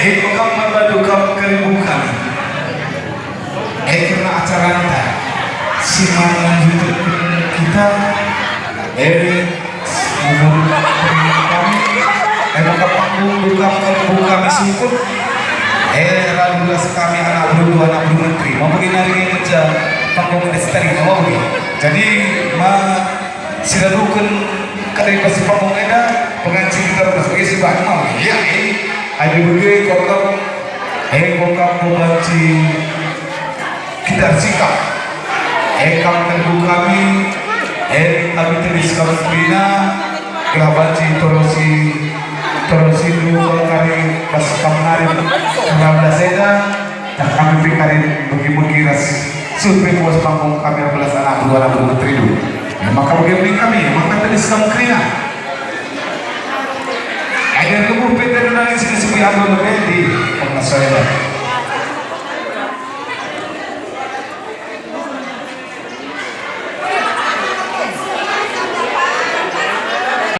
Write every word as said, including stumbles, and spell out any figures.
Eh, kam maba dukap keribu kami. Eh, kerna acaranta si mana lanjutken kita. Eh, kami. Eh, maka panggung dukap keribu kami sukut. Eh, lalu belas kami anak beru, anak beru menteri. Mau begini hari ini kerja panggung lestari, mau begini. Jadi, ma, Siraduken kada i bas panggung enda, penganci kita ras bagi si bahan mau. Ya, ini. Adi bage kokam, eh, kokam membanci kita sikap. Eh, kam teguh kami, eh, kami tedis kami kerina, gelah banci torosi, torosi dua kali pas kam nari, kerana seda, Nah, kami pe kari megi-megi ras survei puas panggung kami erbelas anak dua anak dua menteri dulu. Ya, maka bagi kami, maka tadi sedang kerina. Ada tubuh P T Nunani sini sepi ambil mengganti pengesayan.